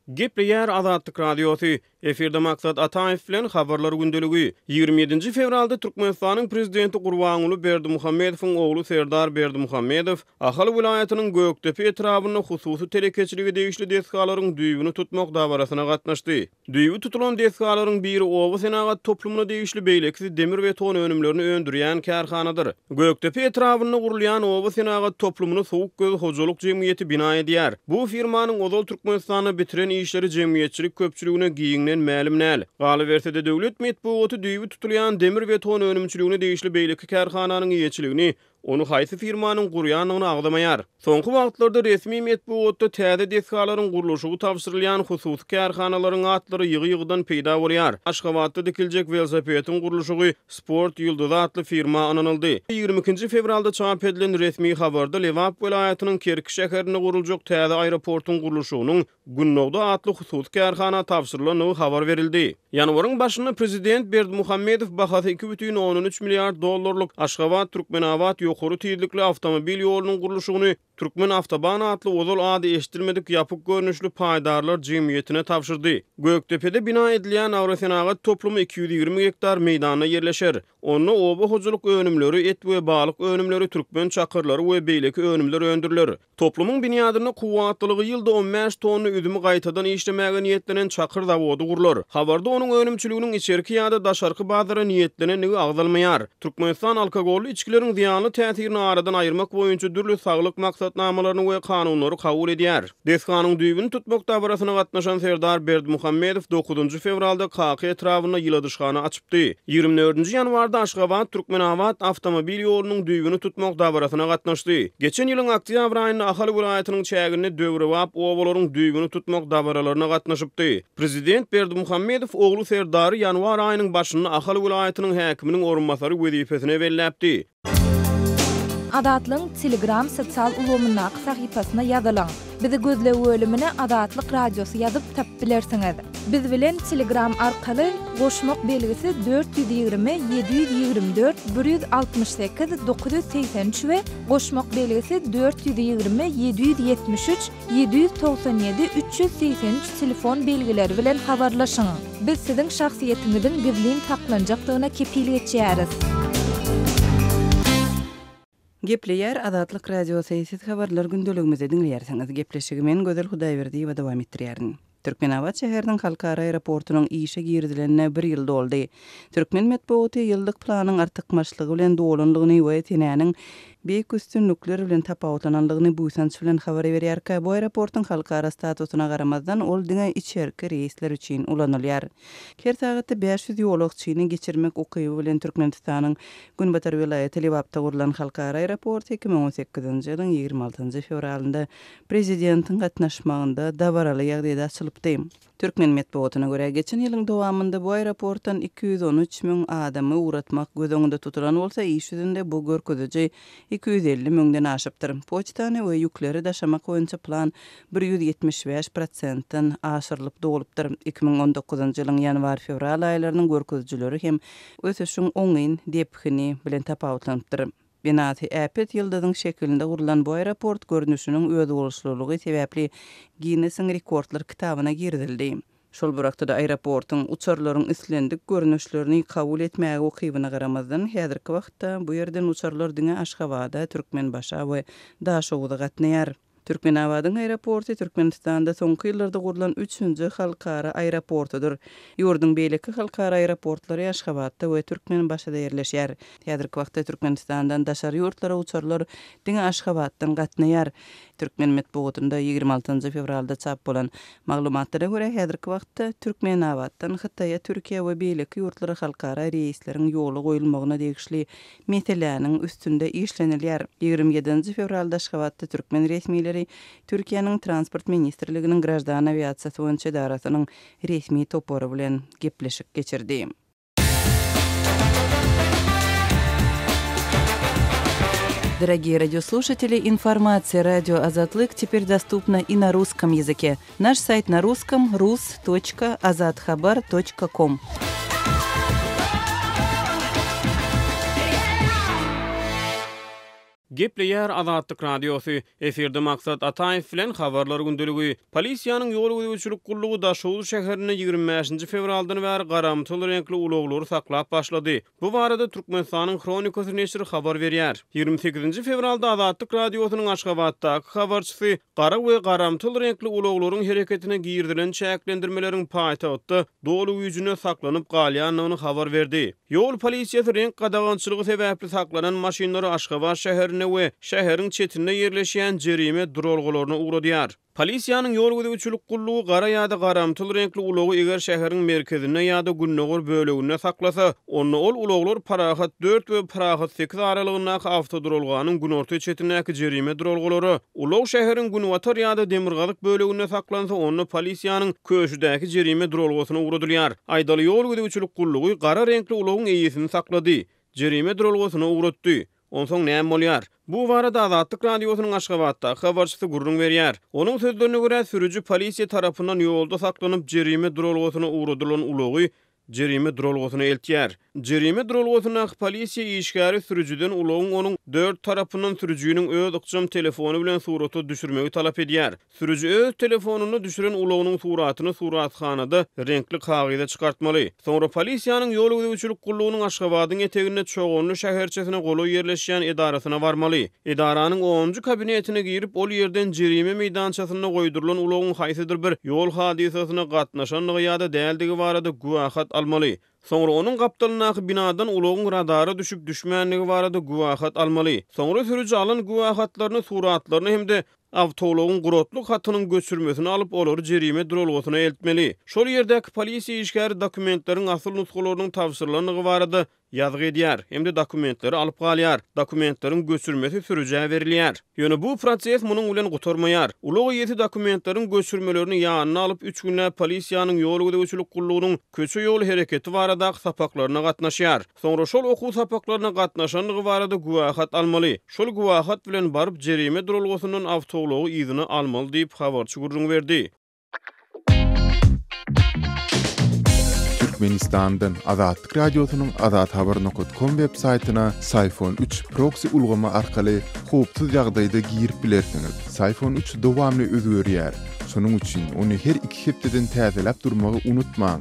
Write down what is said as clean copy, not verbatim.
Gepleýär Azatlyk Radiosy, Efirde Maksat Ataýew bilen Habarlar gündeligi. 27-nji fewralda Türkmenistanyň Prezidenti Gurbanguly Berdimuhamedowyň ogly Serdar Berdimuhamedow Ahal welaýatynyň Gökdepe etrabynda hususy telekeçilige degişli desgalaryň düýbüni tutmak dabarasyna gatnaşdy. Düýbi tutulan desgalaryň biri oba senagat toplumyna degişli, beýlekisi demir-beton önümlerini öndürýän kärhanadyr. Gökdepe etrabynda gurulýan oba senagat toplumyny Sowuk göz hojalyk jemgyýeti bina edýär. Bu firmanyň ozal Türkmenistanda bitiren işleri jemgyýetçilik köpçüligine giňden mälim däl. Galyberse-de, döwlet metbugaty düýbi tutulýan demir-beton önümçiligine degişli beýleki kärhananyň eýeçiligini Ony haýsy firmanyň gurýandygyny agzamaýar. Soňky wagtlarda resmi metbugatda täze desgalaryň gurluşygy tabşyrylýan hususy kärhanalaryň atlary ýygy-ýygydan peýda bolýar. Aşgabatda dikiljek welosipediň gurluşygy Sport ýyldyzy atly firma ynanyldy. Ýigrimi ikinji fewralda çap edilen resmi habarda Lebap welaýatynyň Kerki şäherinde guruljak täze aeroportuň gurluşygynyň Gündogdy atly hususy kärhana tabşyrylandygy habar berildi. Ýanwaryň başynda prezident Berdimuhamedow bahasy 2,3 milliard dollarlyk Aşgabat-Türkmenabat ýokary tizlikli awtomobil ýolunyň gurluşygyny Türkmenawtoban atly ozal ady eşidilmedik ýapyk görnüşli paýdarlar jemgyýetine tabşyrdy. Gökdepede bina edilýän agrosenagat toplumy 220 gektar meýdanda ýerleşer. Onda oba hojalyk önümleri, et we balyk önümleri, türkmen çakyrlary we beýleki önümler öndüriler. Toplumyň binýadynda kuwwatlylygy ýylda 15 tonna üzümi gaýtadan işlemäge niýetlenen çakyr zawody gurlar. Habarda onuň önümçiliginiň içerki ýa-da daşarky bazara niýetlenendigi agzalmaýar. Türkmenistan alkogolly içgileriň zyýanly täsirini aradan aýyrmak boýunça dürli saglyk maksatnamalaryny we kanunlary kabul edýär. Desganyň düýbüni tutmak dabarasyna gatnaşan Serdar Berdimuhamedow dokuzynjy fewralda Kaka etrabynda ýyladyşhana açypdy. Ýigrimi dördünji ýanwarda Aşgabat, Türkmenabat awtomobil ýolunyň düýbüni tutmak dabarasyna gatnaşdy. Geçen ýylyň oktýabr aýynda Ahal welaýatynyň çäginde döwrebap obalaryň düýbüni tutmak dabaralaryna gatnaşypdy. Prezident Berdimuhamedow ogly Serdary ýanwar aýynyň başynda Ahal welaýatynyň häkiminiň orunbasary wezipesine belläpdi. Azatlygyň Telegram sosial ulgamyndaky sahypasyna ýazylyň. Bizi gözleg bölümine Azatlyk Radiosy ýazyp tapyp bilersiňiz. Biz bilen Telegram arkaly goşmak belgisi 420 724 168 983 we goşmak belgisi 420 773 797 383 telefon belgileri bilen habarlaşyň. Biz siziň şahsyýetiňiziň gizlin saklanjakdygyna kepil geçýäris. Gepleýär Azatlyk Radiosy, Siz habarlar gündeligimizi diňleýärsiňiz. Gepleşigi men Gözel Hudaýberdiýewa dowam etdirýärin. Türkmenabat şäheriniň halkara aeroportunyň işe girizilenine bir ýyl doldy. Türkmen metbugaty ýyllyk planyň artykmaçlygy bilen dolanlygyny we senäniň beýik üstünlikler bilen tapawutlanandygyny buýsanç bilen habar berýärkä, bu aeroportuň halkara statusyna garamazdan, ol diňe içerki reýsler üçin ulanylýar. Her sagatda 500 ýolagçyny geçirmek ukyby bilen Türkmenistanyň günbatar welaýaty Lebapda gurlan halkara aeroporty 2018-nji ýylyň 26-njy fewralynda Prezidentiň gatnaşmagynda dabaraly ýagdaýda açylypdy. Türkmen metbugatyna görä, geçen ýylyň dowamynda bu aeroportdan 213 müň adamy ugratmak göz öňünde tutulan bolsa, iş ýüzünde bu görkeziji 250 müňden aşypdyr. Poçtany we ýükleri daşamak boýunça plan 175 prosentden aşyrylyp dolupdyr. 2019-njy ýylyň ýanwar-fewral aýlarynyň görkezijileri hem ösüşiň oňyn depgini bilen tapawutlanypdyr. Binasy äpet ýyldyzyň şekilinde gurlan bu aeroport görnüşiniň özboluşlylygy sebäpli Ginnesiň rekordlar kitabyna girizildi. Şol bir wagtda-da aeroportyň uçarlaryň islendik görnüşlerini kabul etmäge ukybyna garamazdan, häzirki wagtda bu ýerden uçarlar diňe Aşgabada, Türkmenbaşa we Daşoguza gatnaýar. Türkmenabadyň aeroporty Türkmenistanda soňky ýyllarda gurlan üçünji halkara aeroportudyr. Ýurduň beýleki halkara aeroportlary Aşgabatda we Türkmenbaşyda ýerleşýär. Häzirki wagtda Türkmenistandan daşary ýurtlara uçarlar diňe Aşgabatdan gatnaýar. Türkmen metbugatynda 26 fewralda çap bolan maglumatlara görä, häzirki wagtda Türkmenabatdan Hytaýa, Türkiýä we beýleki ýurtlara halkara reýsleriň ýola goýulmagyna degişli meseläniň üstünde işlenilýär. 27-nji fewralda Aşgabatda türkmen resmileri Türkiýäniň Transport ministrliginiň Graždan awiasiýasy boýunça edarasynyň resmi topary bilen gepleşik geçirdi. Дорогие радиослушатели, информация радио Азатлык теперь доступна и на русском языке. Наш сайт на русском rus.azathabar.com. Gepleýär Azatlyk Radiosy, Efirde Maksat Ataýew bilen Habarlar gündeligi. Polisiýanyň ýol gözegçilik gullugy Daşoguz şäherinde 25-nji fewraldan bäri garamtyl reňkli ulaglary saklap başlady. Bu barada Türkmenistanyň Hronikasy neşiri habar berýär. 28-nji fewralda Azatlyk Radiosynyň Aşgabatdaky habarçysy gara we garamtyl reňkli ulaglaryň hereketine girizilen çäklendirmeleriň paýtagtda doly güýjünde saklanyp galýandygyny habar berdi. Ýol polisiýasy reňk gadagançylygy sebäpli saklanan maşynlary Aşgabat şäherinde we şäheriň çetinde ýerleşýän jerime duralgalaryna ugradýar. Polisiýanyň ýol gözegçilik gullugy gara ýa-da garamtyl reňkli ulagy eger şäheriň merkezinde ýa-da gündogar böleginde saklasa, onda ol ulaglar Parahat dört we Parahat sekiz aralygyndaky awtoduralganyň günorta çetindäki jerime duralgalara, Ulag şäheriň günbatar ýa-da demirgazyk böleginde saklansa, onda polisiýanyň Köşüdäki jerime duralgasyna ugradylýar. Aýdaly, ýol gözegçilik gullugy gara reňkli ulagyň eýesini saklady. Jerime duralgasyna ugratdy. Onsoň näme bolýar? Bu barada Azatlyk Radiosynyň Aşgabatdaky habarçysy gürrüň berýär. Onuň sözlerine görä, sürüji polisiýa tarapyndan ýolda saklanyp, jerime duralgasyna ugradylan ulagy jerime duralgasyna eltýär. Jerime duralgasyndaky polisiýa işgäri sürüjiden ulagyň onuň dört tarapyndan sürüjiniň öz ykjam telefony bilen surata düşürmegi talap edýär. Sürüji öz telefonynda düşüren ulagynyň suratyny surathanada reňkli kagyza çykartmaly. Soňra polisiýanyň ýol gözegçilik gullugynyň Aşgabadyň eteginde Çoganly şäherçesine golaý ýerleşýän edarasyna barmaly. Edaranyň onunjy kabinetine girip, ol ýerden jerime meýdançasynda goýdurylan ulagyň haýsydyr bir ýol hadysasyna gatnaşandygy ýa-da däldigi barada güwähat almaly. Soňra onuň gapdalyndaky binadan ulagyň radara düşüp-düşmändigi barada güwähat almaly. Soňra sürüji alan güwähatlaryny, suratlaryny hem-de awtoulagyň guratlyk hatynyň göçürmesini alyp, olary jerime duralgasyna eltmeli. Şol ýerdäki polisiýa işgäri dokumentleriň asyl nusgalarynyň tabşyrylandygy barada ýazgy edýär hem-de dokumentleri alyp galýar. Dokumentleriň göçürmesi sürüjä berilýär. Ýöne bu proses munuň bilen gutarmaýar. Ulag eýesi dokumentleriň göçürmelerini ýanyna alyp, üç günläp polisiýanyň ýol gözegçilik gullugynyň köçe-ýol hereketi baradaky sapaklaryna gatnaşýar. Soňra şol okuw sapaklaryna gatnaşandygy barada güwähat almaly. Şol güwähat bilen baryp, jerime duralgasyndan awtoulagy yzyna almaly diýip, habarçy gürrüň berdi. Türkmenistandan Azatlyk Radiosynyň azathabar nokat kom web saýtyna Syfon üç proksi ulgamy arkaly howpsuz ýagdaýda girip bilersiňiz. Syfon üç dowamly özgerýär. Şonuň üçin ony her iki hepdeden täzeläp durmagy unutmaň.